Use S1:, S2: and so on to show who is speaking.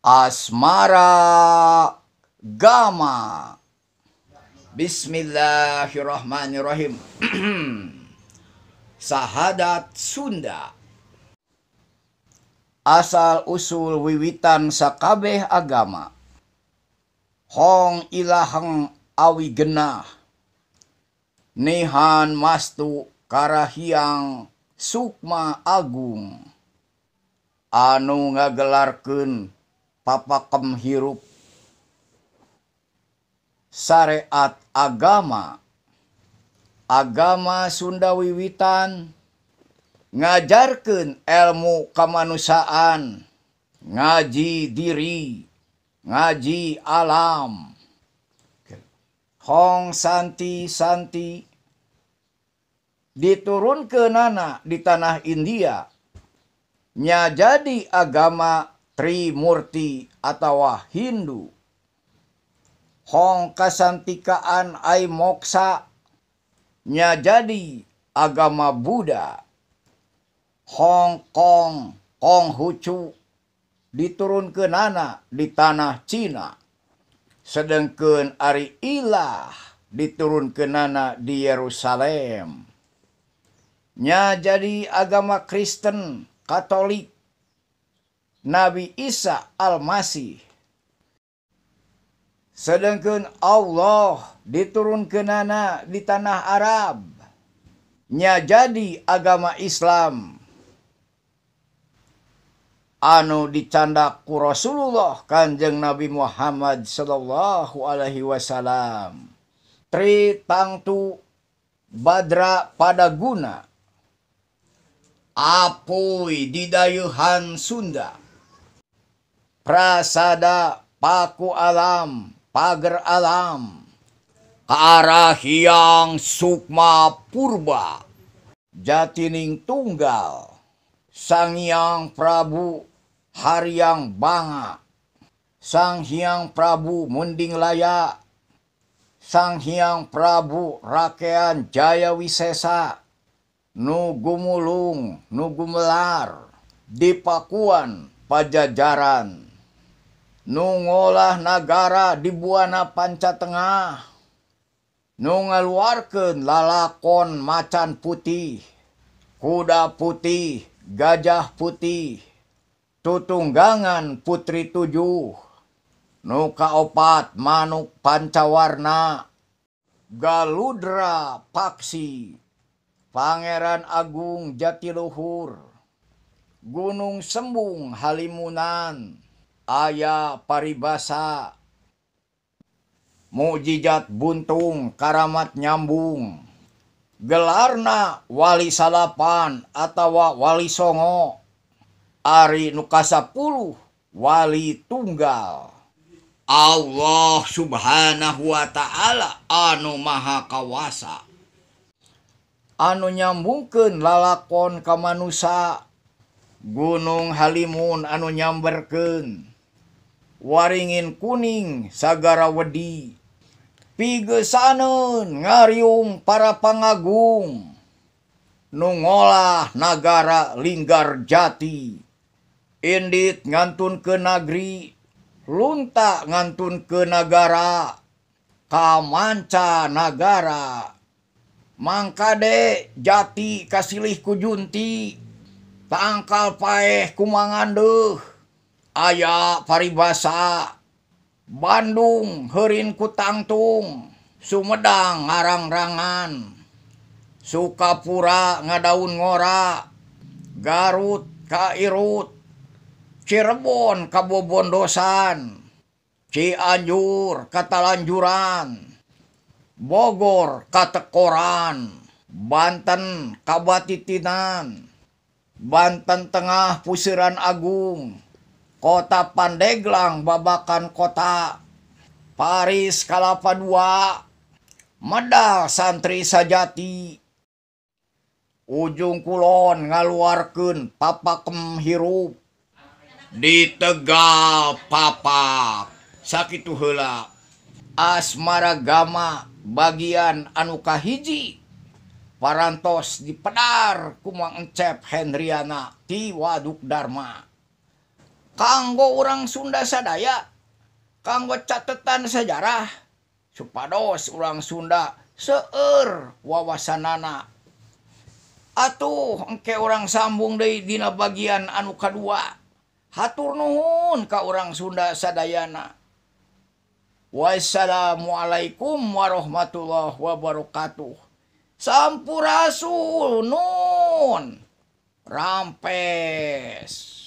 S1: Asmara Gama. Bismillahirrahmanirrahim. Sahadat Sunda. Asal usul wiwitan sakabeh agama. Hong ilaheng awi genah. Nihan mastu karahyang Sukma Agung. Anu ngagelarkeun papakem hirup syariat agama. Agama Sunda wiwitan ngajarkeun ilmu kamanusiaan, ngaji diri, ngaji alam. Hong santi-santi diturunkeunana di tanah India nya jadi agama Trimurti atawa Hindu. Hong kasantikaan ai moksa nya jadi agama Buddha. Hong Kong Konghucu diturunkeunana di tanah Cina. Sedengkeun ari ilah diturunkeunana di Yerusalem. Nya jadi agama Kristen Katolik Nabi Isa Al-Masih. Sedengkeun Allah diturunkeunana di tanah Arab. Nya jadi agama Islam anu dicandak ku Rasulullah Kanjeng Nabi Muhammad sallallahu alaihi wasallam. Tri tangtu badra padaguna. Apuy didayeuhan Sunda. Prasada paku alam, pager alam. Karahyang Sukma Purba. Jatining tunggal. Sang Hyang Prabu Haryang Banga. Sang Hyang Prabu Munding Laya. Sang Hyang Prabu Rakean Jaya Wisesa. Nu gumulung, nu gumelar di Pakuan Pajajaran. Nu ngolah nagara di Buana Panca Tengah. Nu ngaluarkeun lalakon macan putih, kuda putih, gajah putih, tutunggangan putri tujuh, nu kaopat manuk pancawarna, Galudra Paksi, Pangeran Agung Jatiluhur, Gunung Sembung Halimunan, aya paribasa, mukjizat buntung karamat nyambung, gelarna wali salapan atawa wali songo, ari nu kasapuluh wali tunggal. Allah subhanahu wa ta'ala anu maha kawasa, anu nyambungkeun lalakon ka manusa. Gunung Halimun anu nyamberkeun waringin kuning sagara wedi, pigesaneun ngariung para pangagung, nu ngolah nagara Linggar Jati, indit ngantun ke nagri, lunta ngantun ke nagara, kamanca nagara, mangkade jati kasilih ku junti, tangkal paeh ku mangandeuh, aya paribasa, Bandung heurin ku tangtung, Sumedang ngarang-rangan, Sukapura ngadaun ngora, Garut kairut, Cirebon kabobondosan, Cianjur katalanjuran, Bogor katekoran, Banten kabatitinan, Banten Tengah Pusiran Agung, Kota Pandeglang Babakan Kota, Paris Kalapa Dua, Medal Santri Sajati, Ujung Kulon ngaluarkeun papakem hirup, di Tegal papak, sakitu heula. Asmara Gama bagian anu kahiji parantos dipedar ku Mang Encep Hendriana ti Waduk Dharma. Kanggo urang Sunda sadaya, kanggo catetan sejarah supados urang Sunda seueur wawasanana. Atuh engke urang sambung deui dina bagian anu kadua. Hatur nuhun ka urang Sunda sadayana. Wassalamualaikum warahmatullahi wabarakatuh. Sampurasun, nun. Rampes.